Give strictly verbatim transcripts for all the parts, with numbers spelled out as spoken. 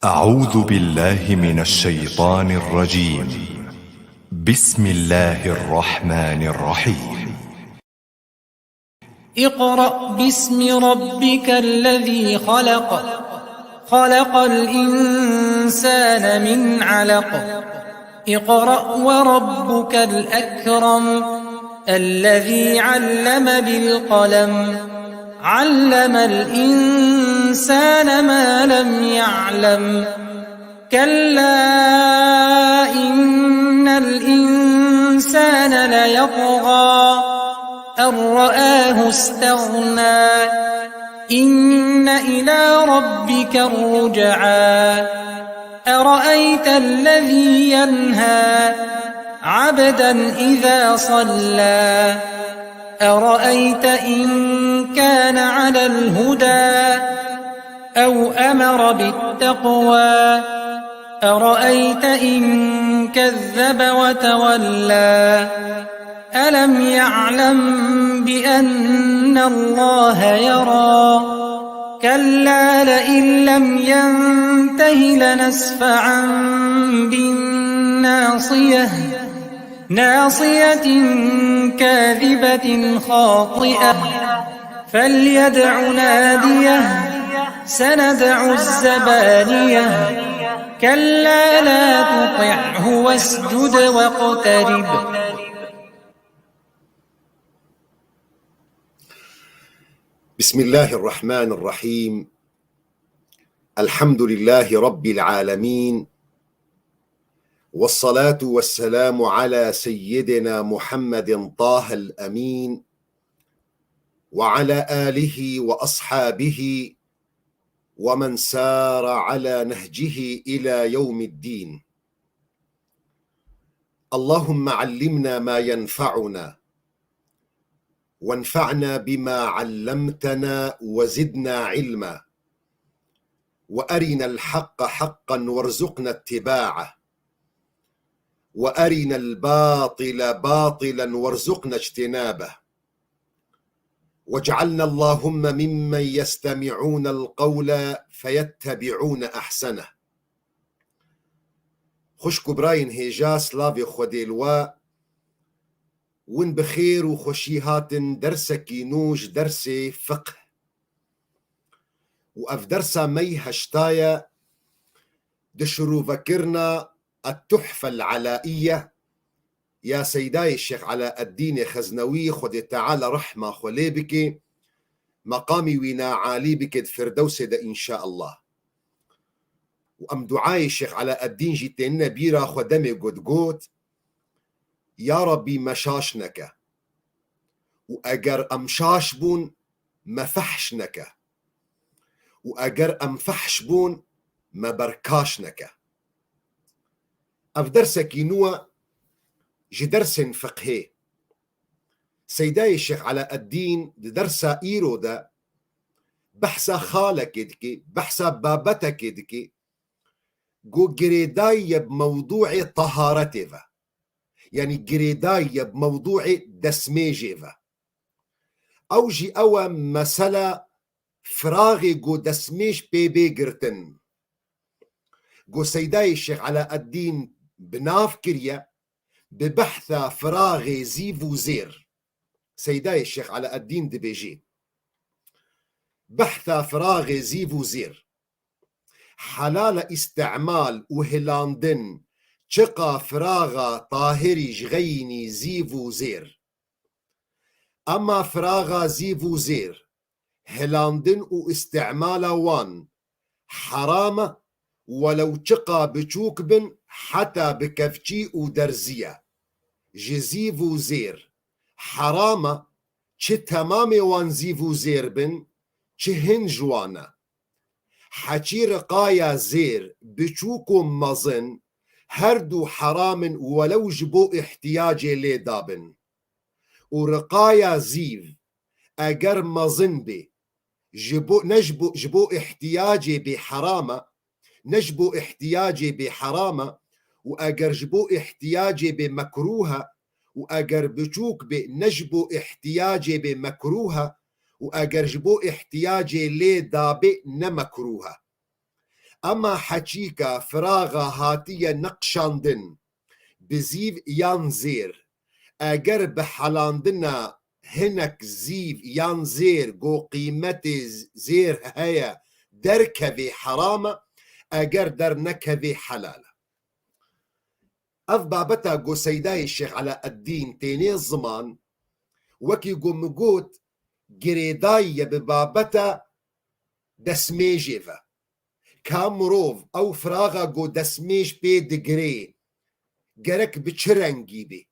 أعوذ بالله من الشيطان الرجيم. بسم الله الرحمن الرحيم. اقرأ باسم ربك الذي خلق. خلق الإنسان من علق. اقرأ وربك الأكرم. الذي علم بالقلم. علم الإنسان ما لم يعلم. كلا إن الإنسان ليطغى. أن رآه استغنى. إن إلى ربك الرجعى. أرأيت الذي ينهى. عبدا إذا صلى. أرأيت إن كان على الهدى. أو أمر بالتقوى. أرأيت إن كذب وتولى. ألم يعلم بأن الله يرى. كلا لئن لم ينته لنسفعا بالناصية. ناصية كاذبة خاطئة. فليدع ناديه. سندع الزبانية. كلا لا تطعه واسجد واقترب. بسم الله الرحمن الرحيم. الحمد لله رب العالمين. والصلاة والسلام على سيدنا محمد طه الأمين وعلى آله وأصحابه ومن سار على نهجه إلى يوم الدين. اللهم علمنا ما ينفعنا، وانفعنا بما علمتنا وزدنا علما، وأرنا الحق حقا وارزقنا اتباعه، وأرنا الباطل باطلا وارزقنا اجتنابه، واجعلنا اللهم ممن يستمعون القول فيتبعون أحسنه. Xwişk û birayên hêja, slavê Xwedê li we. Win bi xêr û xweşî hatin dersekî nû ji dersê fiqh. Û ev dersa me yî heşta ye, di şirûvekirina Etuhfe el-Elaiye ya Seydayê Şêx Elaeddînê Xeznewî, Xwedê Teala rehma xwe lê bike, meqamî wî na alî bike di Firdewsê de înşaallah. Û em duayê Şêx Elaeddîn jî tênine bîra xwe demê ku digot, Ya Rabbî me şaş neke. Û eger em şaş bûn, me fehş neke. Û eger em fehş bûn, me berkaş neke. Ev dersekî nû e ji dersên fiqhê. Seydayê Şêx Elaeddîn di dersa îro de behsa xalekê dike, behsa babetekê dike, ku girêdayî ye bi mewdûê teharetê ve. Yanî girêdayî ye bi mewdûê destmêjê ve. Ew jî ew e mesela firaxê ku destmêj pê bê girtin. Ku Seydayê Şêx Elaeddîn bi nav kiriye, bi behsa firaxê zîv û zêr. Seydayê Şêx Elaeddîn dibêjê, behsa firaxê zîv û zêr. Helal e îstimal û hilandin çiqa firaxa tahirî ji xeyînî zîv û zêr. Ema firaxa zîv û zêr, hilandin û îstimala wan heram e, welew çiqa biçûk bin, heta bi kevçî û derziye. Ji zîv û zêr heram e, çi temamê wan zîv û zêr bin, çi hin ji wan e. Heçî riqaya zêr, biçûk û mezin, her du heram in welew ji bo îhtiyacê lê dabin. Û riqaya zîv, eger mezin bê, ji bo, ne ji bo, ji bo îhtiyacê bê heram e, ne ji bo îhtiyacê bê heram e, û eger ji bo îhtiyacê bê mekrûh e, û eger biçûk bê ne ji bo îhtiyacê bê mekrûh e, û eger ji bo îhtiyacê lê dabê ne mekrûh e. Ema heçîka firaxa hatiye niqşandin bi zîv yan zêr, eger bi helandina hinek zîv yan zêr go qîmetê zêr heye derkevê heram e, eger dernekevê helal e. Ev babeta go Seydayê Şêx Eleeddîn tênê ziman, wekî go min got, girêdayî ye bi babeta desmêjê ve. Ka mirov ew firaxa go desmêj pê digirê, gerek bi çi rengî bê?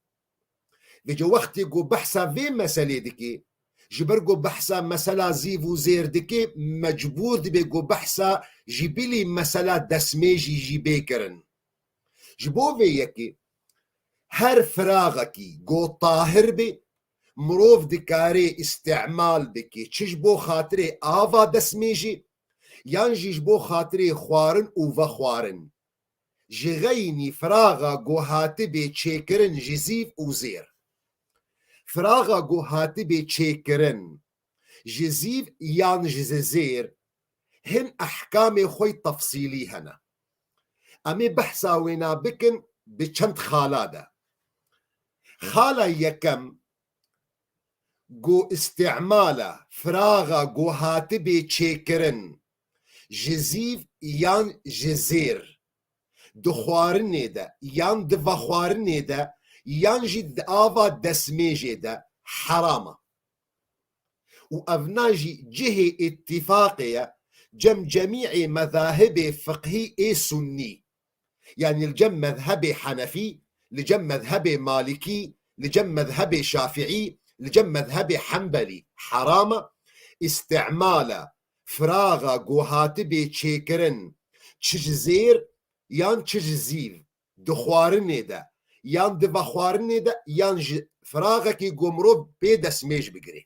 Vêca wextê go behsa vê meselê dikê, ji ber go behsa mesela zîv û zêr dikê, mecbûr dibe go behsa ji bilî mesela desmêjî jî bê kirin. Ji bo vê yekê her firaxekî go tahir bê, mirov dikarê îstîmal bikê, çi ji bo xatirê ava desmêjê, yan jî ji bo xatirê xwarin û vexwarin. Ji xeynî firaxa go hatibê çêkirin ji zîv û zêr. Firaxa go hatibê çêkirin ji zîv yan ji zêr, hin ehkamê xwe tefsîlî hene. Em ê behsa wêna bikin bi çend xala de. Xala yekem, go îstîmala firaxa go hatibê çêkirin ji zîv yan ji zêr, di xwarinê de yan di vexwarinê de yan jî di ava desmêjê de heram e. Û evna jî cihê îtîfaqê ye cem cemî'ê mezahibê fiqhî ê sunnî. Yanî li cem mezhebê henefî, li cem mezhebê malikî, li cem mezhebê şafi'î, li cem mezhebê henbelî heram e îstîmala firaxa go hatibê çêkirin çi ji zêr yan çi ji zîv, di xwarinê de yan di vexwarinê de yan ji firaxekî go mirov pê desmêj bigirê.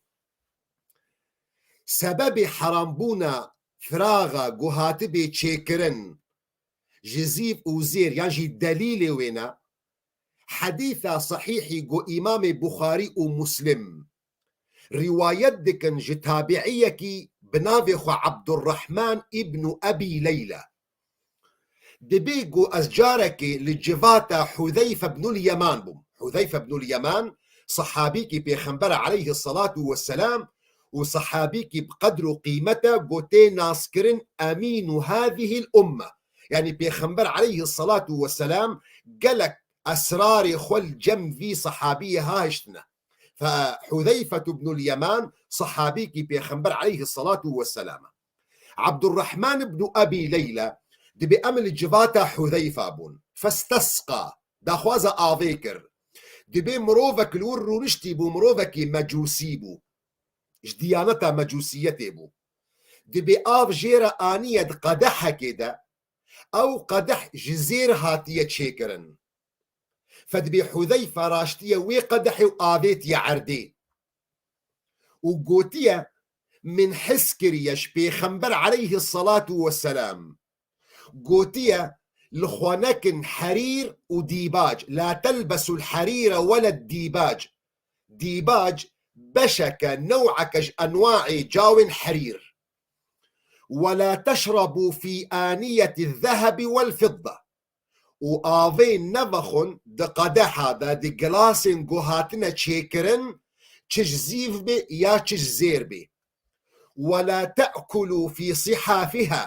Sebebê herambûna firaxa go hatibê çêkirin ji zîv û zêr yan jî delîlê wêne, hedîsa sehîhî go Îmamê Buxarî û Muslim rîwayet dikin ji tabi'iyekî bi navê xwe Abdurrahman îbnu Ebî Leyla. Dibê ku ez carekê li civata Hudeyfe bnul Yeman bûm. Hudeyfe bnul Yeman, sehabîkî Pêxember aleyhisselatu vesselam û sehabîkî bi qedr û qîmet e, ku tê naskirin emînu hazihil umme. Yanî Pêxember aleyhisselatu vesselam gelek esrarê xwe li cem vî sehabiyê ha hiştine. Fe Hudeyfetu bnul Yeman, sehabîkî Pêxember aleyhisselatu vesselam e. Abdurrahman ibnu Ebî Leyla, dibê em li civata Hudeyfa bûn. Festesqa, daxwaza avê kir. Dibê mirovek li wir rûniştî bû, mirovekî mecûsî bû. Ji diyaneta mecûsiyetê bû. Dibê av jê re aniye di qedehekê de, ew qedeh ji zêr hatiye çêkirin. Fe dibê Hudeyfa raştiye wê qedehê û avêtiye erdê. Û gotiye, min his kiriye ji Pêxember aleyhisselatu vesselam gotiye, li xwe nekin herîr û dîbac, la telbesul herîre wele dîbac. Dîbac beşeke, new'eke ji enwaê cawên herîr. Wela teşrebû fî aniyetî zehebi wel fidda. Û avê nevexwin di qedeha de, di gilasên ku hatine çêkirin, çi ji zîv bê ya çi ji zêr bê. Wela te'kulû fî sihafîha,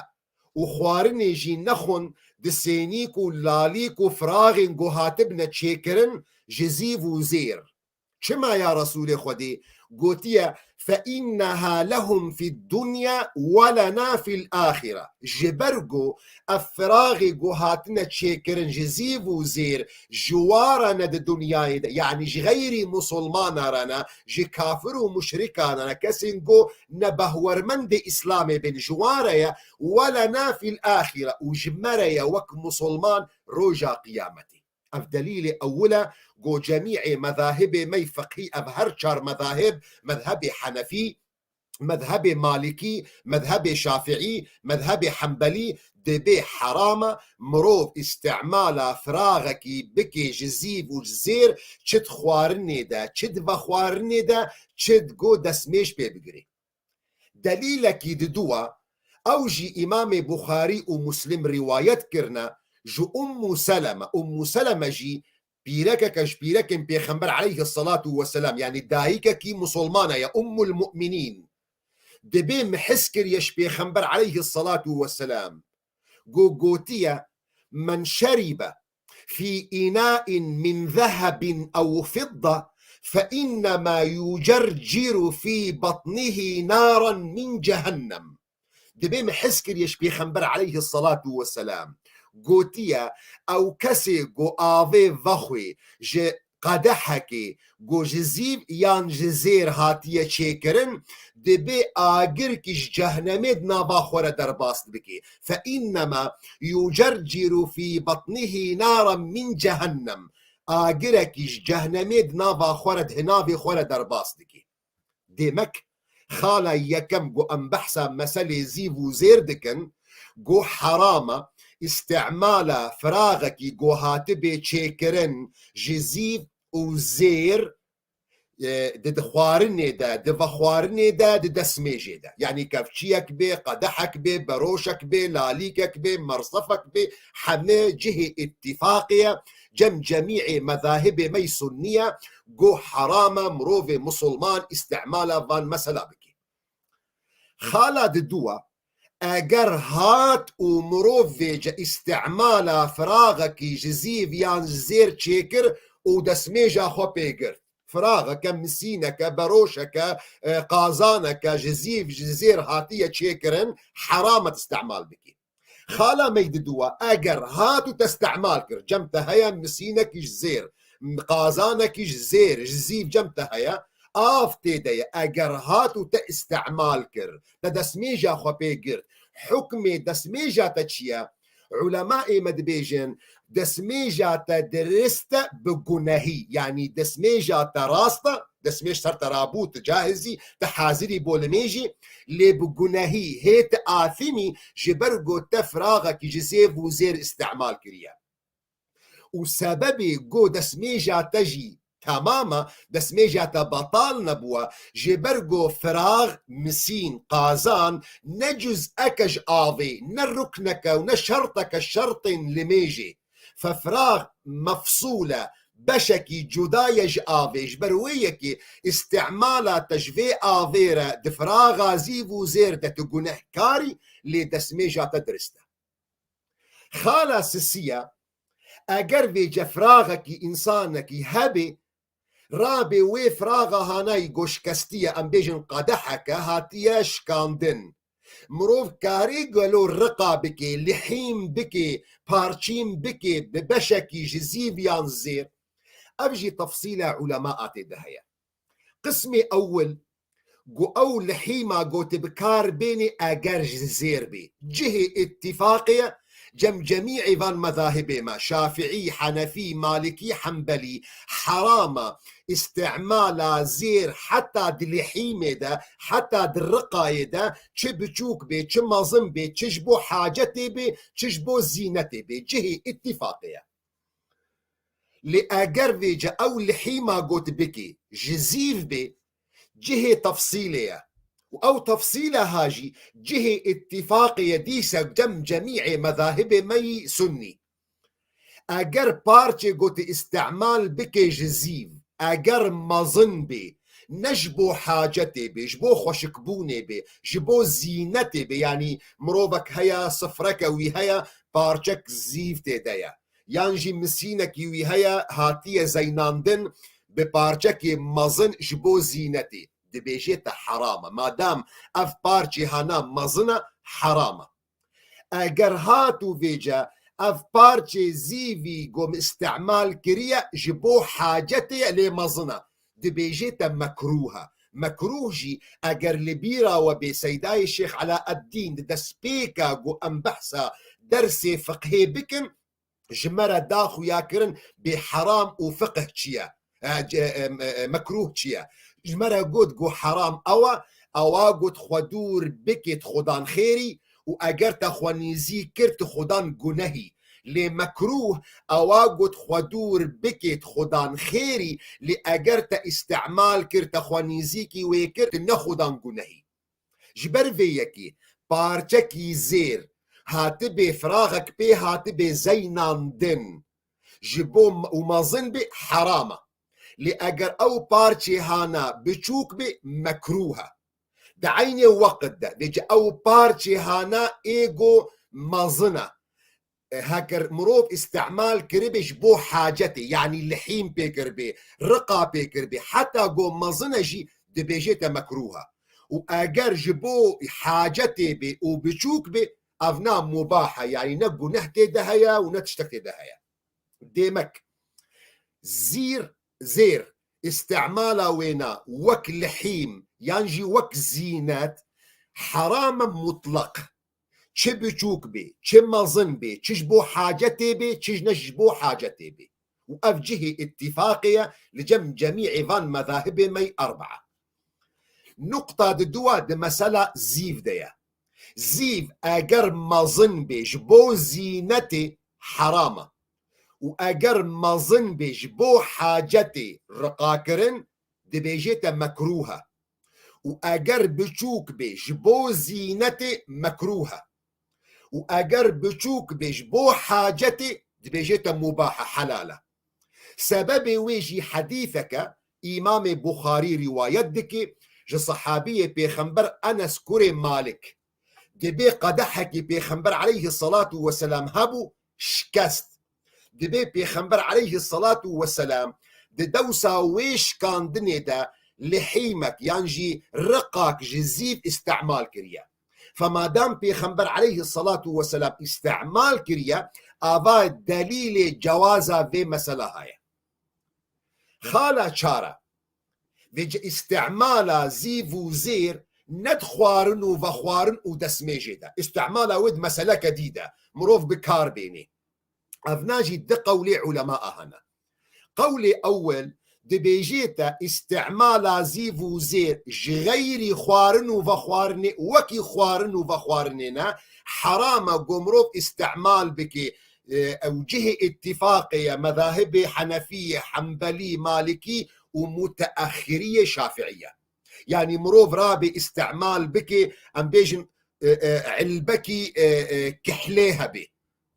û xwarinê jî nexwin di sênîk û lalîk û firaxên ku hatibine çêkirin ji zîv û zêr. Çima ya Resûlê Xwedê? Gotiye, fe inneha lehum fid dunya we lena fil axire. Ji ber ku ev firaxê ku hatine çêkirin ji zîv û zêr ji wa re ne di dinyayê de, yanî ji xeyrî musulmana re ne, ji kafir û muşrikan re ne, kesên ku ne behwermendê Îslamê bên ji wa re ye, we lena fil axire, û ji me re ye wek musulman roja qiyametê. Ev delîlê ewil e, go cemî'ê mezahibê me yê fiqhî, ev her çar mezahib, mezhebê henefî, mezhebê malikî, mezhebê şafi'î, mezhebê henbelî, dibê heram e mirov îstimala firaxekî bike ji zîv û ji zêr, çi di xwarinê de, çi di vexwarinê de, çi di go destmêj pê bigirê. Delîlekî diduwa, Ew jî Îmamê Buxarî û Muslim rîwayet kirine ji Ummu Seleme. Ummu Seleme jî pîrekeke ji pîrekên Pêxember aleyhisselatu vesselam, yanî dayikekî musulmana ye, Ummul Mu'minîn. Dibê min his kiriye ji Pêxember aleyhisselatu vesselam. Go gotiye, "Men şeribe fî înain min zehebin ew fidda fe innema yucerciru fî batnihi naran min cehennem." Dibê min his kiriye ji Pêxember aleyhisselatu vesselam gotiye, ew kesê ku avê vexwê ji qedehekê ku ji zîv yan ji zêr hatiye çêkirin, dibê agirkî ji cehnemê di nava xwe re derbas bike. Fe innema yucerciru fî batnihi naran min cehennem. Agirekî ji cehnemê di nava xwe re, di hinavê xwe re derbas dike. Demek, xala yekem ku em behsa meselê zîv û zêr dikin, ku heram e îstimala firaxekî ku hatibê çêkirin ji zîv û zêr, e, di, di xwarinê de, di vexwarinê de, di destmêjê de. Yanî kevçiyek bê, qedehek bê, beroşek bê, lalîkek bê, mersefek bê, heme cihê îttifaqê ye, cem cemîê mezahibê me yî sunnî ye, ku heram e mirovê musulman îstimala van mesela bike. Xala diduwa, eger hat û mirov vêce îstimala firaxekî ji zîv yan ji zêr çêkir û destmêja xwe pê girt, firaxeke, misîneke, beroşeke, e, qazaneke ji zîv, ji zêr hatiye çêkirin, heram e îstimal bikî. Xala me yî diduwa, eger hat û te îstimal kir, cem te heye misînekî ji zêr, qazanekî ji zêr, ji zîv cem te heye, av tê de ye. Eger hat û te îstimal kir, te destmêja xwe pê girt, hukmê destmêja te çi ye? Ulemaê me dibêjin, destmêja te dirist e bi gunehî, yanî destmêja te rast e, destmêj ser te rabû, tu cahizî, tu hazirî bo limêjî, lê bi gunehî hê tu athimî, ji ber ku te firaxekî ji zêv û zêr îstimal kiriye. Û sebebê ku destmêja te jî temam e, destmêja te betal nebûye, ji ber ku firax, misîn, qazan, ne cuz'eke ji avê, ne rukneke û ne şerteke şertên limêjê. Fe firax mefsûl e, beşekî cuda ye ji avê, ji ber wê yekê îstimala te ji vê avê re di firaxa zîv û zêr de tu gunehkar î, lê destmêja te dirist e. Xala sisiya, eger vêce firaxekî însanekî hebê, rabê wê firaxa hanayî ku şikestiye, em bêjin qedeheke hatiye şikandin. Mirov karê gelo riqa bike, lihîm bike, parçîn bike, bi beşekî ji zîv yan zêr. Ev jî tefsîla ulema a tê de heye. Qismê ewil, ku ew lihîma gotî bi kar bênê eger ji zêr bê. Cihê îttifaqê ye, cem cemî van mezahibê me, Şafîî, Henefî, Malikî, Henbelî, heram e îstimala zêr heta di lihîmê de, heta di riqayê de, çi biçûk bê, çi mezin bê, çi ji bo hacetê bê, çi ji bo zînetê bê. Cihê îttifaqê ye. Lê eger vêce ew lihîma gotî bikî, ji zîv bê, cihê tefsîlê ye. Û ew tefsîla ha jî cihê îttifaqê ye, dîse cem cemîê mezahibê me yî sunnî. Eger parçê gotî îstimal bike ji zîv, eger mezin bê, ne ji bo hacetê bê, ji bo xweşikbûnê bê, ji bo zînetê bê, yanî mirovek heye, sifreke wî heye, parçek zîv tê de ye. Yan jî misînekî wî heye, hatiye zeynandin bi parçekê mezin ji bo zînetê. Dibêjê te heram e. Madam ev parçê hana mezin e, heram e. Eger hat û vêce ev parçê zîvî ku min îstimal kiriye ji bo hacetê ye, lê mezin e, dibêjê te mekrûh e. Mekrûh jî eger li bîra we bê, Seydayê Şêx Elaeddîn di destpêka ku em behsa dersê fiqhê bikin, ji me re da xuyakirin bê heram û fiqh çi ye, e, ce-, e, e, mekrûh çi ye. Ji me re got ku heram ew e, ewa got xwe dûr bikê, tu xudan xêrî, û eger te xwe nêzîk kir, tu xudan gunehî. Lê mekrûh ewa got xwe dûr bikê, tu xudan xêrî, lê eger te îstimal kir, te xwe nêzîkî wê kir, tu ne xudan gunehî. Ji ber vê yekê parçekî zêr hatibê firaxek pê hatibê zeynandin ji bo û mezin bê heram e. Lê eger ew parçê hana biçûk bê, mekrûh e. Di eynê weqt de vêce ew parçê hana êgo mezin e. E, heger mirov îstemal kiribê ji bo hacetê, yanî lihîm pê kiribê, riqa pê kiribê, heta go mezin e jî dibêjê te mekrûh e. Û eger ji bo hacetê bê û biçûk bê, ev na mubah e, yanî ne guneh tê de heye û ne tiştek tê de heye. Demek, zîr, zêr, îstemala wêna wek lihîm yan jî wek zînet heram e mutleq. Çi biçûk bê, çi mezin bê, çi ji bo hacetê bê, çi ne ji bo hacetê bê. Û ev cihê îttifaqê ye li cem cemî van mezahibê me erbaa. Nuqta di dua di mesela zîv de ye. Zîv eger mezin bê ji bo zînetê heram e. Û eger mezin bê ji bo hacetê riqakirin, dibêjê te mekrûh e. Û eger biçûk bê ji bo zînetê, mekrûh e. Û eger biçûk bê ji bo hacetê, dibêjê te mubah e, helal e. Sebebê wê jî hedîseke Îmamê Buxarî rîwayet dike ji sehabiyê Pêxember Enes kurê Malik. Dibê qedehekî Pêxember aleyhisselatu vesselam hebû, şikest. Dibê Pêxember aleyhisselatu vesselam di dewsa wê şikandinê de lihîmek yan jî riqak ji zîv îstemal kiriye. Femadam Pêxember aleyhisselatu vesselam îstemal kiriye, ava delîlê cewaza vê mesela heye. Xala çar e. Vêce îstemala zîv û zêr ne di xwarin û vexwarin û destmêjê de. Îstemala wê di meseleke dî de. Mirov bi kar bênê. Evna jî di qewlê ulemaa hene. Qewlê ewel dibêjê te îstemala zîv û zêr ji xeyrî xwarin û vexwarinê, wekî xwarin û vexwarinê ne, heram e ku mirov îstemal bike. E, ew cihê îttifaqê ye, mezahibê Henefiyê, Hembelî, Malikî û muteexiriyê Şafiiyê. Yanî mirov rabê îstemal bike, em bêjin, e, e, ilbekî, e, e, kihlê hebe.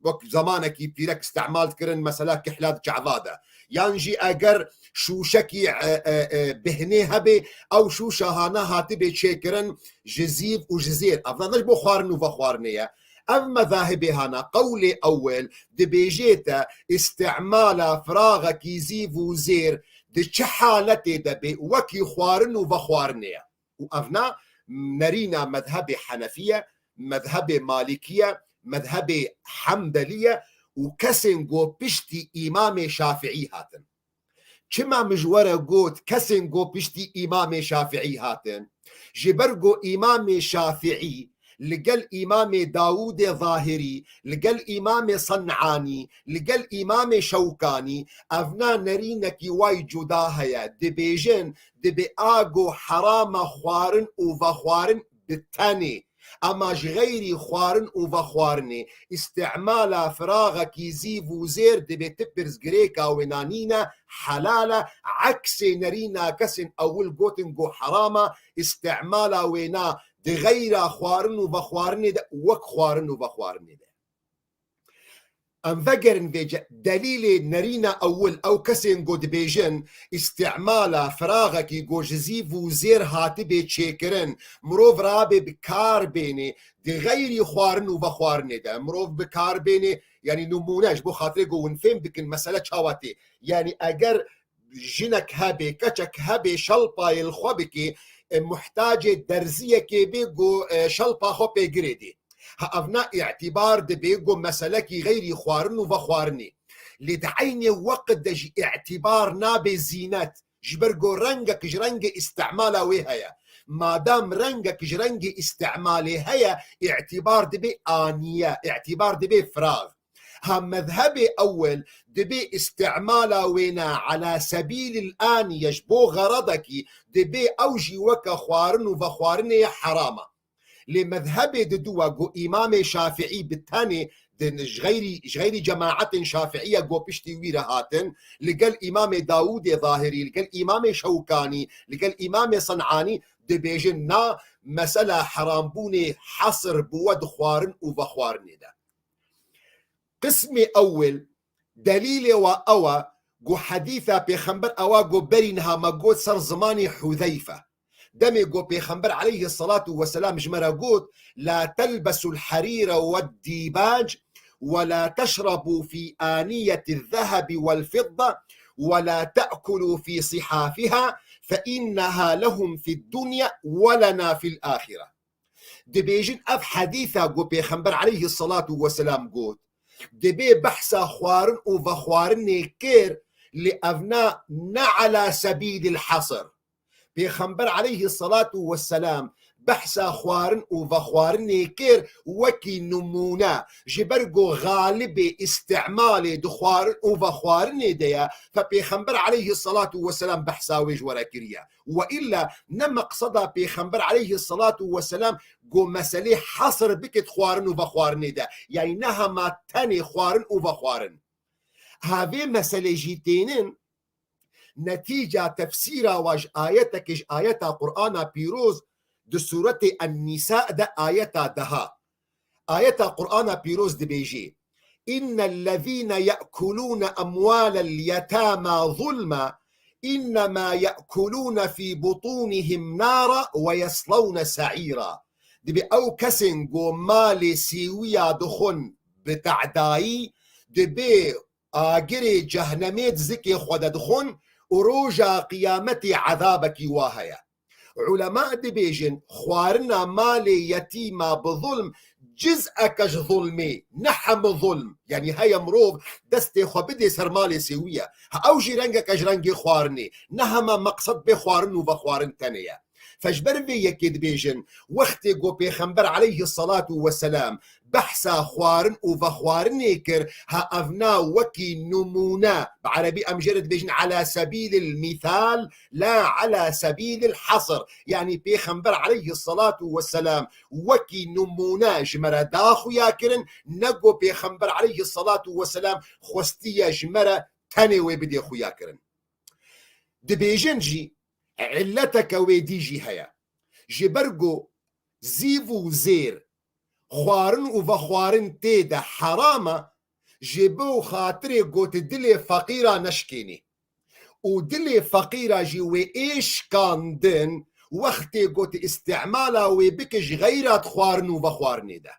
Wek zamanekî pîrek îstemal dikirin, mesela kihla di çava de. Yan jî eger şûşekî, e, e, e, bihnê hebe, ew şûşa hana hatibê çêkirin ji zîv û ji zêr. Ev ne ji bo xwarin û vexwarinê ye. Ev mezahibê hana, qewlê ewel, dibêjê te îstemala firaxekî zîv û zêr di çi haletê de bê, wekî xwarin û vexwarinê ye. Û evna nerîna mezhebê Henefî ye, mezhebê Malikî ye, mezhebê Hembelî ye û kesên ku piştî Îmamê Şafiî hatin. Çima min ji we re got kesên ku piştî Îmamê Şafiî hatin? Ji ber ku Îmamê Şafiî li gel Îmamê Dawûdê Zahirî, li gel Îmamê Sen'anî, li gel Îmamê Şewkanî, evna nerînekî way cuda heye. Dibêjin, dibê a ku heram e xwarin û vexwarin bi tenê. Ema ji xeyrî xwarin û vexwarinê, îstemala firaxekî zîv û zêr dibê ti pirsgirêka wêna nîne, helal e, eksê nerîna kesên ewil gotin ku heram e, îstemala wêna di xeyra xwarin û vexwarinê de wek xwarin û vexwarinê de. Em vegerin vêce delîlê nerîna ewil, ew kesên ku dibêjin îstemala firaxekî ku ji zîv û zêr hatibê çêkirin, mirov rabê bi kar bênê, di xeyrî xwarin û vexwarinê de mirov bi kar bênê, yanî nimûne ji bo xatirê ku hûn fêm bikin mesele çawa tê. Yanî eger jinek hebê, keçek hebê, şelpayê li xwe bikê, e, muhtacê derziyekê bê ku, e, şelpa xwe pê girê dê. Ha, evna îtîbar dibê ku meselekî xeyrî xwarin û vexwarinê. Lê di eynê weqt de jî îtîbar nabê zînet, ji ber ku rengek ji rengê îstemala wê heye. Madam rengek ji rengê îstemalê heye, îtîbar dibê aniye, îtîbar dibê firax. Ha mezhebê ewel dibê îstemala wêna ala sebîlil aniye ji bo xeredekî, dibê ew jî weke xwarin û vexwarinê ye, heram e. Lê mezhebê diduwa ku Îmamê Şafiî bi tenê di ji xeyrî, ji xeyrî cemaetên Şafiiye ku piştî wî re hatin, li gel Îmamê Dawûdê Zahirî, li gel Îmamê Şewkanî, li gel Îmamê Sen'anî, Dibêjin na, mesela herambûnê hesr bi we di xwarin û vexwarinê de. Qismê ewil, delîlê wa ew e, ku hedîsa Pêxember ewa ku berî niha me got ser zimanê Huzeyfe. Demê ku Pêxember aleyhi salatu ve selam ji me re got, "La telbesul harîre ve dîbac, ve la teşrabu fî aniyeti zehebi vel fidda, ve la te'kulu fî sihafiha, fe inneha lehum fid dunya ve lena fil ahire." Dibêjin ev hedîsa ku Pêxember aleyhi salatu ve selam got, dibê behsa xwarin û vexwarinê kir, lê ev na ne ala sebîlil hesr. Pêxember aleyhi salatu ve selam behsa xwarin û vexwarinê kir wekî nimûne, ji ber ku xalibê îstimalê di xwarin û vexwarinê de ye, fe Pêxember aleyhi salatu ve selam behsa wê ji we re kiriye. Ve îlla ne meqseda Pêxember aleyhi salatu ve selam ku meselê hesr bike di xwarin û vexwarinê de. Yanî ne hema tenê xwarin û vexwarin. Ha vê meselê jî tênin, netîca tefsîra wa ji ayetekê ji ayeta Qur'ana pîroz di sûretê En-Nîsa de ayeta deha. Ayeta Qur'ana pîroz dibêjê, "Innellezîne ye'kulûne emwâlel yetâmâ zulma, innemâ ye'kulûne fî butûnihim nâra ve yeslewne se'îra." Dibê ew kesên ku malê sêwiya dixwin bi te'dayî, dibê agirê cehnemê di zikê xwe de dixwin û roja qiyametê ezabekî wa heye. Ulema dibêjin, xwarina malê yetîma bi zulm ciz'eke ji zulmê, ne hemû zulm. Yanî heye mirov destê xwe bidê ser malê sêwiye. Ha ew jî rengeke ji rengê xwarinê. Ne hema meqsed bê xwarin û vexwarin tenê ye. Fe ji ber vê yekê dibêjin, wextê ku Pêxember aleyhi salatu ve selam behsa xwarin û vexwarinê kir, ha ev na wekî nimûne, bi erebî em jê re dibêjin ala sebîlil mîsal, la ala sebîlil hesr. Yanî Pêxember aleyhi salatu ve selam wekî nimûne ji me re da xuya kirin, ne ku Pêxember aleyhi salatu ve selam xwestiye ji me re tenê wê bidê xuya kirin. Dibêjin jî, illeteke wê dî jî heye. Ji ber ku zîv û zêr, xwarin û vexwarin tê de heram e, ji bo xatirê ku tu dilê feqîra neşkênî. Û dilê feqîra jî wê ê şikandin, wextê ku tu îstimala wê bike ji xeyra di xwarin û vexwarinê de.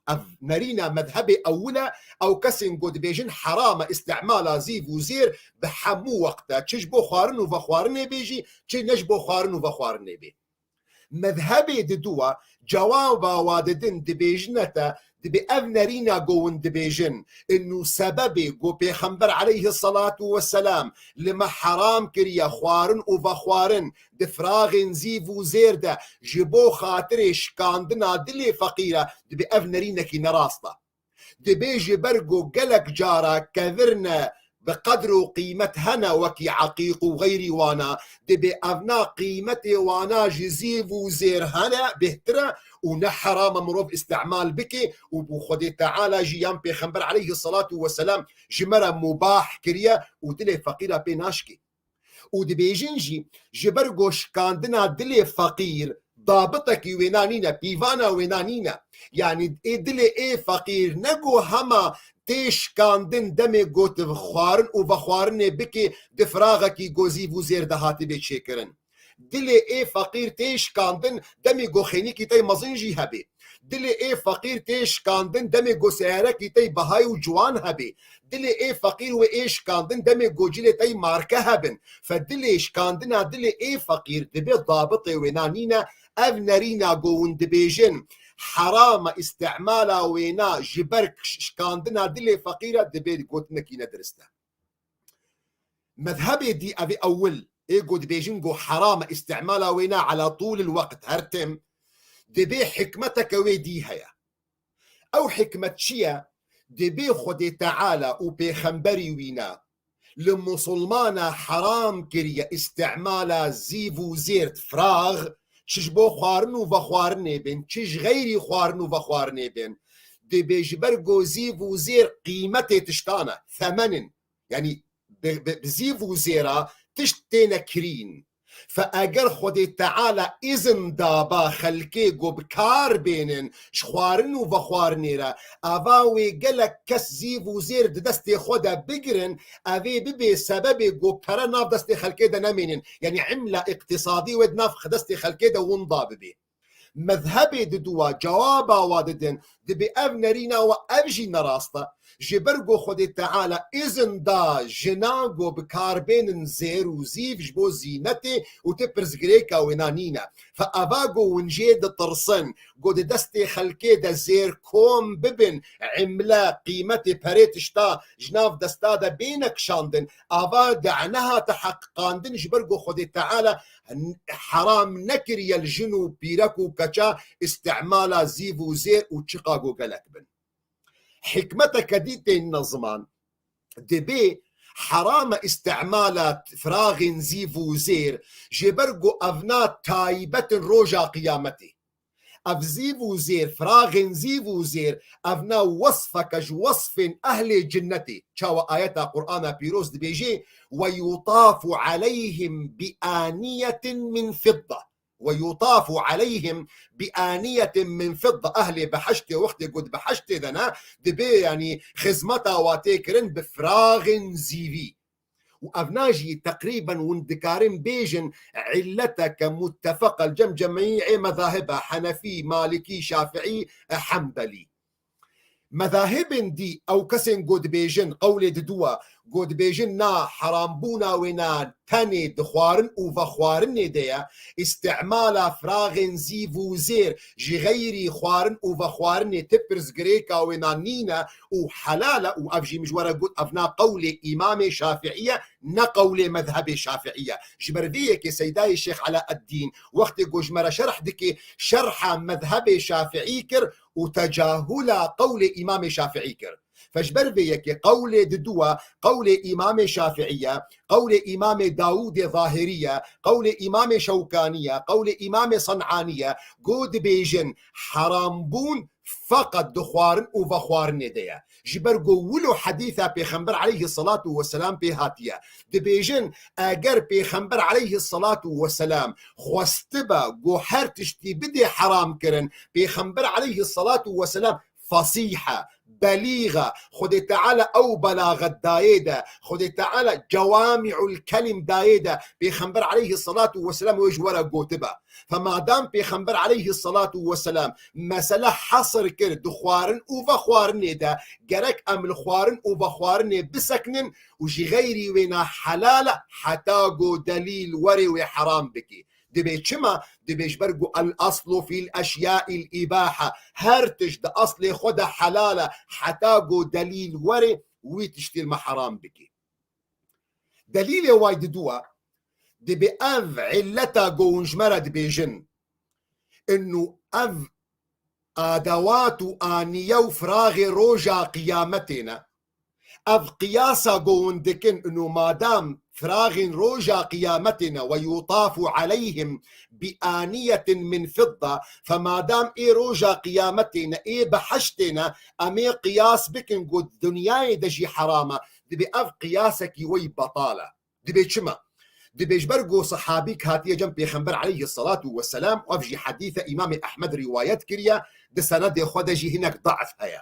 Ev nerîna mezhebê ewil e, ew kesên ku dibêjin heram e îstimala zîv û zêr bi hemû wext e, çi ji bo xwarin û vexwarinê bê jî, çi ne ji bo xwarin û vexwarinê bê. Mezhebê didu e, cewaba wa didin, dibêjine te, dibê ev nerîna ku hûn dibêjin, inu sebebê ku Pêxember aleyhi salatu ve selam li me heram kiriye xwarin û vexwarin di firaxên zîv û zêr de ji bo xatirê şikandina dilê feqîr e, dibê ev nerînekî nerast e. Dibê ji ber ku gelek cara kevirne bi qedr û qîmet hene wekî eqîq û xeyrî wana, dibê evna qîmetê wana ji zîv û zêr hene bêhtir e û ne heram e mirov îstimal bike û bo Xwedê Teala jî yan Pêxember aleyhi salatu ve selam ji me re mubah kiriye û dilê feqîra pê naşkê. Û dibêjin jî, ji ber ku şikandina dilê feqîr dabitekî wêna nîne, pîvana wêna nîne. Yanî ê dilê ê feqîr ne ku hema tê şikandin demê ku tu xwarin û vexwarinê bikê di firaxekî ku zîv û zêr de hatibê çêkirin. Dilê ê feqîr tê şikandin demê ku xênîkî tey mezin jî hebê. Dilê ê feqîr tê şikandin demê ku seyarekî tey bihayî û ciwan hebê. Dilê ê feqîr wê ê şikandin demê ku cilê tey marke hebin. Fe dilê şikandina dilê ê feqîr dibê dabitê wêna nîne. Ev nerîna ku hûn dibêjin heram e îstimala wêna ji ber şikandina dilê feqîr e dibê gotinekî nedirist e. Mezhebê dî ev ê ewil ê ku dibêjin ku heram e îstimala wêna ala tûlil weqt her tim, dibê hikmeteke wê dî heye. Ew hikmet çi ye? Dibê Xwedê Teala û Pêxemberî wî ne li musulmana heram kiriye îstimala zîv û zêr di firax, çi ji bo xwarin û vexwarinê bên, çi ji xeyrî xwarin û vexwarinê bên. Dibê ji ber ku zîv û zêr qîmetê tiştan e, themen in. Yanî bi, bi, bi zîv û zêra tişt têne kirîn. Fe eger Xwedê Teala îzin daba xelkê ku bi kar bênin ji xwarin û vexwarinê re, ava wê gelek kes zîv û zêr di destê xwe de bigirin, evê bibê sebebê ku pere nav destê xelkê de nemênin. Yanî imla îqtîsadî wê di nav destê xelkê de winda bibê. Mezhebê diduwa cewaba wa didin, dibê ev nerîna we ev jî nerast e. Ji ber ku Xwedê Teala îzin da jina ku bi kar bênin zêr û zîv ji bo zînetê û ti pirsgirêka wêna nîne. Fe eva ku hûn jê ditirsin, ku di destê xelkê de zêr kom bibin, imle, qîmetê perê tişta ji nav desta de bêne kişandin, ava de nehate heqiqandin ji ber ku Xwedê Teala heram nekiriye li jin û pîrek û keça îstimala zîv û zêr û çiqa ku gelek bin. Hikmeteke dî tênine ziman, dibê heram e îstimala firaxên zîv û zêr, ji ber ku evna taybet in roja qiyametê. Ev zîv û zêr, firaxên zîv û zêr, evna wesfeke ji wesfên ehlê cinnetê. Çawa ayeta Qur'ana pîroz dibêjê, "Ve yutafu aleyhim bi aniyetin min fidda." "Ve yutafu aleyhim bi aniyetin min fidda." Ehlê behiştê wextê ku di behiştê de ne, dibê, yanî, xizmeta wa tê kirin bi firaxên zîvî. Û evna jî teqrîben hûn dikarin bêjin, îlleteke muttefeq el cem cemî ê mezahib e, Henefî, Malikî, Şafiî, e, Hembelî. Mezahibên dî, ew kesên ku dibêjin, qewlê diduwa, ku dibêjin na, herambûna wêna tenê di xwarin û vexwarinê de ye, îstimala firaxên zîv û zêr ji xeyrî xwarin û vexwarinê ti pirsgirêka wêna nîne û helal e û ev jî min ji we re got, evna qewlê Îmamê Şafiî ye, ne qewlê mezhebê Şafiî ye. Ji ber vê yekê Seydayê Şêx Elaeddîn wextê ku ji me re şerh dikê, şerha mezhebê Şafiî kir û tecahula qewlê Îmamê Şafiî kir. Fe ji ber vê yekê qewlê diduwa, qewlê Îmamê Şafiî ye, qewlê Îmamê Dawûdê Zahirî ye, qewlê Îmamê Şewkanî ye, qewlê Îmamê Sen'anî ye, ku dibêjin herambûn feqet di xwarin û vexwarinê de ye. Ji ber ku wilo hedîsa Pêxember aleyhisselatu vesselam pê hatiye. Dibêjin, eger Pêxember aleyhisselatu vesselam xwestibe ku her tiştî bidê heram kirin, Pêxember aleyhisselatu vesselam fesîh e, belîg e. Xwedê Teala ew belaxet dayê de, Xwedê Teala cewami'ul kelim dayê de, Pêxember aleyhisselatu vesselam wê ji we re gotibe. Fe madam Pêxember aleyhisselatu vesselam mesele hesr kir di xwarin û vexwarinê de, gerek em li xwarin û vexwarinê bisekinin û ji xeyrî wêna helal e heta ku delîl were wê heram bikî. Dibê çima? Dibê ji ber ku el aslu fîl eşya'il îbaha. Her tişt di aslê xwe de helal e heta ku delîl were wî tiştî li me heram bikî. Delîlê way diduwa, dibê ev îlleta ku hûn ji me re dibêjin, inu ev adewat û aniye û firaxê roja qiyametê ne. Ev qiyasa ku hûn dikin, inu madam firaxên roja qiyametê ne, "Ve yutafu aleyhim bi aniyetin min fidda", fe madam ê roja qiyametê ne, ê behiştê ne, em ê qiyas bikin ku dinyayê de jî heram e, dibê ev qiyasekî wey betal e. Dibê çima? Dibê ji ber ku sehabîk hatiye cem Pêxember aleyhisselatu vesselam, ev jî hedîse Îmamê Ehmed rîwayet kiriye, di senedê xwe de jî hinek daif heye.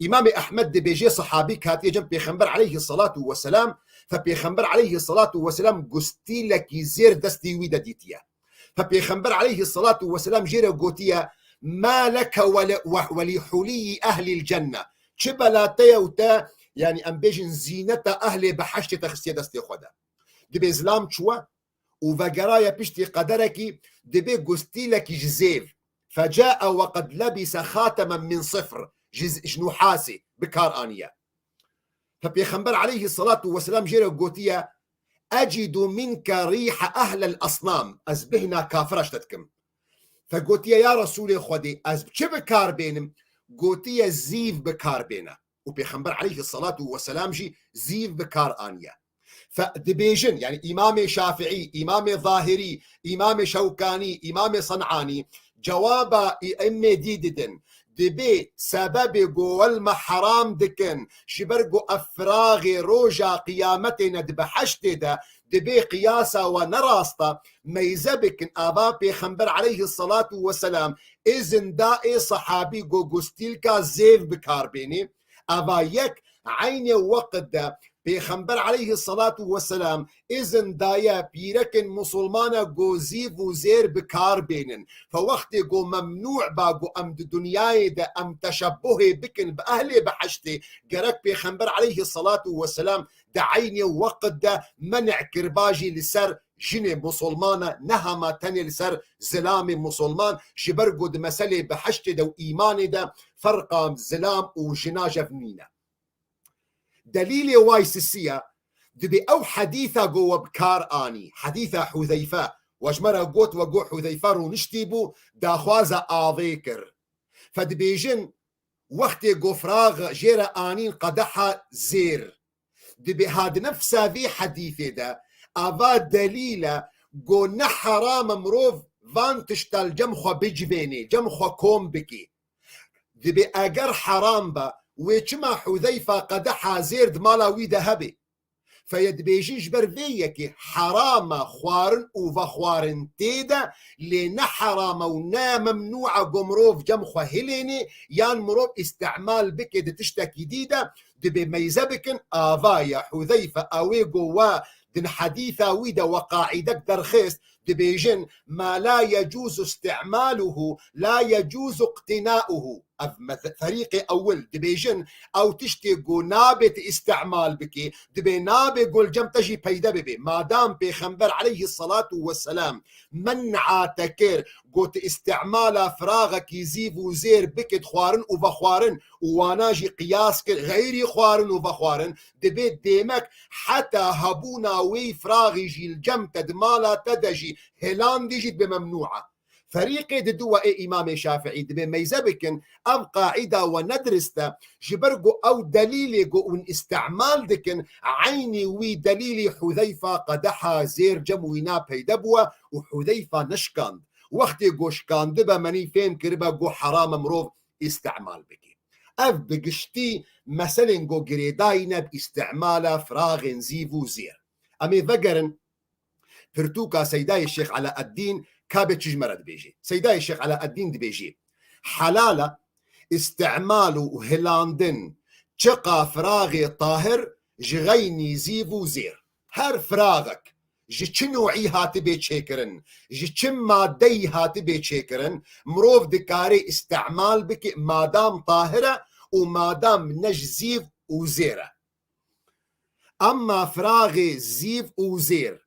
Îmamê Ehmed dibêje, sehabîk hatiye cem Pêxember aleyhisselatu vesselam, fe Pêxember aleyhisselatu vesselam gustîlekî zêr destî wî de dîtiye. Fe Pêxember aleyhisselatu vesselam jê re gotiye, "Ma leke we li, we, we li hulîyî ehlîl cenne." Çi bela te ye û te, yanî em bêjin zîneta ehlê behiştê te xistiye destê xwe de. Dibê zilam çûye û vegeraye piştî qederekî, dibê gustîlekî ji zêv. Fecae we qed lebîse xatemen min sifr, ji, ji nuhasê bi kar aniye. Fe Pêxember aleyhisselatu vesselam jê re gotiye, "Ecidu minke rîhe ehlel asnam." Ez bêhna kafira ji te dikim. Fe gotiye, "Ya Resûlê Xwedê, ez çi bi kar bênim?" Gotiye, "Zîv bi kar bêne." Û Pêxember aleyhisselatu vesselam jî zîv bi kar aniye. Fe dibêjin, yanî Îmamê Şafiî, Îmamê Zahirî, Îmamê Şewkanî, Îmamê Sen'anî, cewaba î emmê dî didin. Dibê sebebê ku wel me heram dikin, ji ber ku ev firaxê roja qiyametê ne di behiştê de, Dibê qiyasa we ne rast e, meyze bikin, ava Pêxember aleyhisselatu vesselam izin da ê sehabî go gustîlka zêv bi kar bênê. Ava yek, eynê weqt de Pêxember aleyhisselatu vesselam izin daye pîrekên musulmana go zîv û zêr bi kar bênin. Fe wextê go memnû ba go em di dinyayê de em teşebbuhê bikin bi ehlê behiştê, gerek Pêxember aleyhisselatu vesselam di eynê weqt de men'e kirba jî li ser jinê musulman e, ne hema tenê li ser zilamê musulman, ji ber ku di meselê behiştê de û îmanê de ferqa zilam û jina jev nîne. Delîlê way sisiya, dibê ew hedîsa ku we bi kar anî, hedîsa Huzeyfe, we ji me re got, we got Huzeyfe rûniştî bû, daxwaza avê kir. Fe dibêjin, wextê ku firax jê re anîn qedeha zêr. Dibê ha di nefsa vî hedîsê de ava delîl e ku ne heram e mirov van tişta li cem xwe bicivênê, cem xwe kom bikî. Dibê eger heram be, wê çima Huzeyfa qedeha zêr di mala wî de hebe? Feye dibêjin ji ber vê yekê heram e xwarin û vexwarin tê de, lê ne heram e û ne memnû e ku mirov cem xwe hilênê yan mirov îstimal bike di tiştekî dî de, dibê meyze bikin, ava ye Huzeyfe ew ê ku we din hedîsa wî de we qaîdek derxist, dibêjin, ma la yecûzu îstimaluhu, la yecûzu iqtinauhu. Ev mez-, ferîqê ewil dibêjin, ew tiştê ku nabê tu îstimal bikî, dibê nabê ku li cem te jî peyde bibe. Madam Pêxember aleyhisselatu vesselam men'a te kir, got îstimala firaxekî zîv û zêr bikit xwarin û vexwarin û wana jî qiyas kir xeyrî xwarin û vexwarin, dibê dêmek heta hebûna wê firaxî jî li cem te di mala te de jî hilandî jî dibe memnû e. Ferîqê didu we ê Îmamê Şafiî dibê meyze bikin, ev qaîda we ne dirist e, ji ber ku ew delîlê ku hûn îstimal dikin, eynî wî delîlî Huzeyfa qedeha zêr cem wîna peyde bûye û Huzeyfa neşkand. Wextê ku şkandibe, menî fêm kiribe ku heram e mirov îstimal bike. Ev bi giştî meselên ku girêdayî ne bi îstimala firaxên zîv û zêr. Em ê vegerin pirtûka Seydayê Şêx Eleeddîn, ka bê çi ji me re dibêjê. Seydayê Şêx Eleeddîn dibêjê, helal e îstimal û hilandin çiqa firaxê tahir ji xeynî zîv û zêr. Her firaxek ji çi nû'î hatibê çêkirin, ji çi madeyî hatibê çêkirin, mirov dikarê îstimal bike madam tahir e û madam ne ji zîv û zêr e. Emma firaxê zîv û zêr,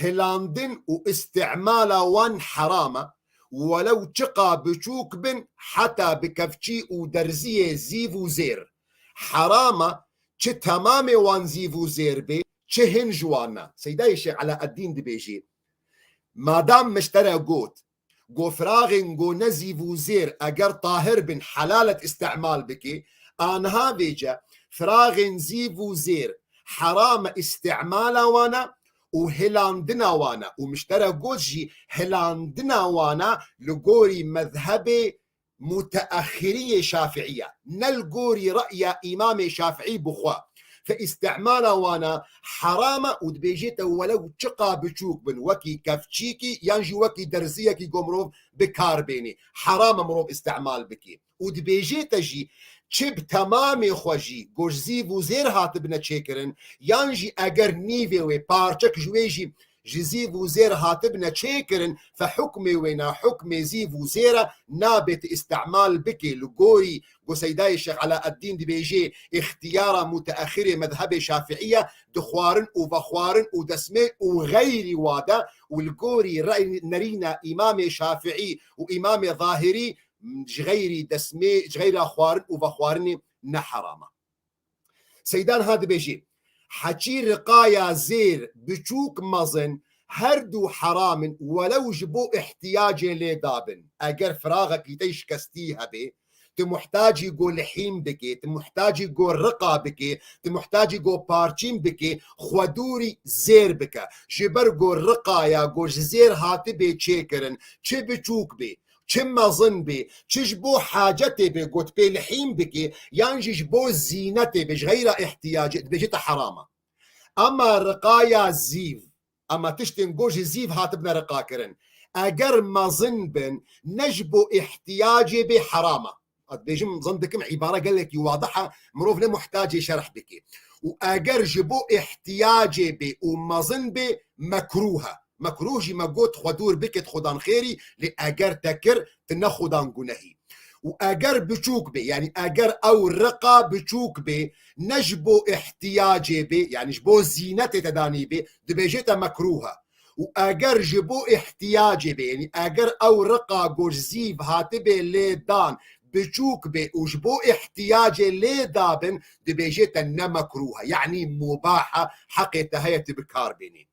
hilandin û îstimala wan heram e, welew çiqa biçûk bin, heta bi kevçî û derziyê zîv û zêr. Heram e, çi temamê wan zîv û zêr bê, çi hin ji wan ne. Seydayê Şêx Eleeddîn dibêjê, madam min ji te re got, ku firaxên ku ne zîv û zêr eger tahir bin helal e îstimal bikî, aniha vêce firaxên zîv û zêr heram e îstimala wan e û hilandina wan e û min ji te re got jî hilandina wan e li gorî mezhebê muteahhiriyê Şafiî ye, ne li gorî re'ya Îmamê Şafiî bi xwe. Fe îstimala wana heram e û dibêjê te welew çiqa biçûk bin, wekî kevçîkî yan jî wekî derziyekî ku mirov bi kar bênê. Heram e mirov îstimal bikî. Û dibêjê te jî çi bi temamê xwe jî ku ji zîv û zêr hatibine çêkirin, yan jî eger nîvê wê parçek ji wê jî ji zîv û zêr hatibine çêkirin, fe hukmê wêna hukmê zîv û zêr e, nabê tu îstimal bikê li gorî ku Seydayê Şêx Eleeddîn dibêjê, îxtiyara muteahhirê mezhebê Şafiî ye, di xwarin û vexwarin û desmê û xeyrî wa de û li gorî rey nerîna Îmamê Şafiî û Îmamê Zahirî ji xeyrî desmê, ji xeyra xwarin û vexwarinê ne heram e. Seydan ha dibêjî, heçî riqaya zêr biçûk mezin her du heram in welew ji bo ihtiyacê lê dabin. Eger firaxekî te şikestî hebê, tu muhtacî go lihîm bikê, tu muhtacî go riqa bikê, tu muhtacî go parçîn bikê, xwe dûrî zêr bike. Ji ber go riqaya go ji zêr hatibê çêkirin, çi biçûk bê, çi mezin bê, çi ji bo hacetê bê, got pê lihîm bikê, yan jî ji bo zînetê bê, ji xeyra ihtiyacê, dibêje te heram e. Ema riqaya zîv, Ama tiştên ku ji zîv hatibine riqa kirin, eger mezin bin, ne ji bo ihtiyacê bê, herama. Ez dibêjim, zan dikim îbare gelekî wadiha, mirov ne muhtacê şerh bike. Û eger ji bo ihtiyacê bê û mezin bê, mekruh e. Mekruh jî me got xwe dûr bike, xwedan xêrî, lê eger te kir, tu ne xwedan gunehî. Û eger biçûk bê, yanî eger ew riqa biçûk bê, ne ji bo ihtiyacê bê, yanî ji bo zînetê te danî bê, dibêje te mekruh e. Û eger ji bo ihtiyacê bê, yanî eger ew riqa ku ji zîv hatibê lê dan biçûk bê û ji bo ihtiyacê lê dabin, dibêje te ne mekruh e. Yanî mubah e, heqê te heye tu bi kar bênî.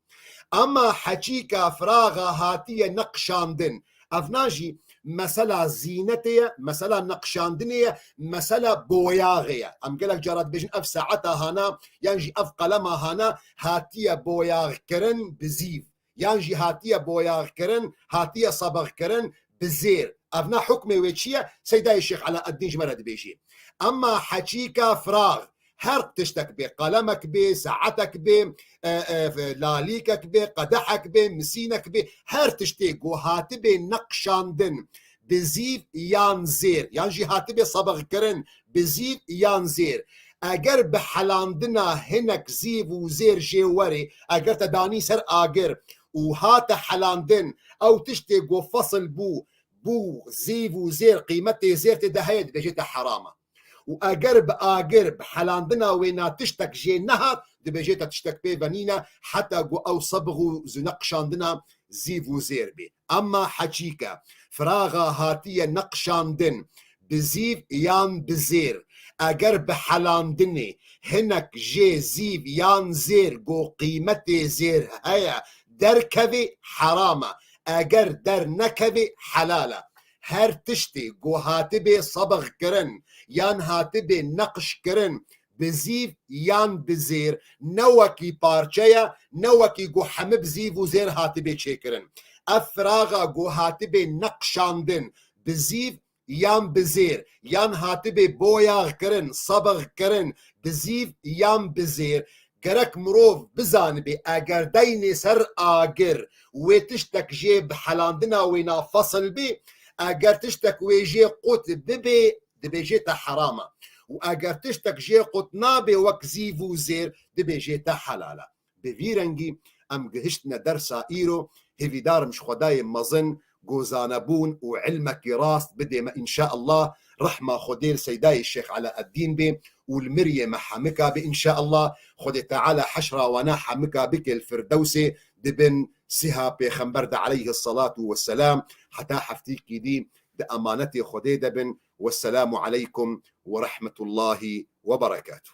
Ama heçîka, firaxa hatiye neqşandin. Evna jî mesela zînetê ye, mesela neqşandinê ye, mesela boyaxê ye. Em gelek cara dibêjin ev saeta hana, yan jî ev qelema hana hatiye boyaxkirin bi zîv. Yan jî hatiye boyaxkirin, hatiye sebixkirin bi zêr. Evna hukmê wê çi ye? Seydayê Şêx Elaeddîn ji me re dibêjî. Emma heçîka firax, her tiştek bê, qelemek bê, saetek bê, e, e, lalîkek bê, qedehek bê, misînek bê, her tiştê ku hatibê neqşandin bi zîv yan zêr, yan jî hatibê sebixkirin bi zîv yan zêr. Eger bi helandina hinek zîv û zêr jê werê, eger te danî ser agir û hate helandin, ew tiştê ku fesil bû, bû zîv û zêr, qîmetê zêr tê de heye, dibêje te heram e. Û eger bi agir, bi helandina wêna tiştek jê nehat, dibêje te tiştek pê ve nîne, heta ku ew sebix û zû neqşandina zîv û zêr bê. Emma heçîke, firaxa hatiye neqşandin bi zîv yan bi zêr, eger bi helandinê hinek jê zîv yan zêr ku qîmetê zêr heye derkevê, heram e. Eger dernekevê, helal e. Her tiştê ku hatibê sebix kirin yan hatibê neqş kirin bi zîv yan bi zêr, ne wekî parçe ye, ne wekî ku hemî bi zîv û zêr hatibê çêkirin. Ev firaxa ku hatibê neqşandin bi zîv yan bi zêr, yan hatibê boyax kirin, sebix kirin bi zîv yan bi zêr, gerek mirov bizanibê, eger deynê ser agir wê tiştek jê bi helandina wêna fesil bê, eger tiştek wê jê qut bibê, dibêje te heram e. Û eger tiştek jê qut nabê wek zîv û zêr, dibêje te helal e. Bi vî rengî em gihiştine dersa îro, hêvîdar im ji Xwedayê mezin ku zanebûn û ilmekî rast bidê me înşaallah. Rehma Xwedê li Seydayê Şêx Elaeddîn bê û li miriyê me hemika bê înşaallah. Xwedê Teala heşra wana hemika bike li Firdewsê di bin siha Pêxember de aleyhisselatu vesselam. Heta heftîkî dî di emanetê Xwedê de bin. Wesselamu aleykum ve rahmetullahi ve berekatuh.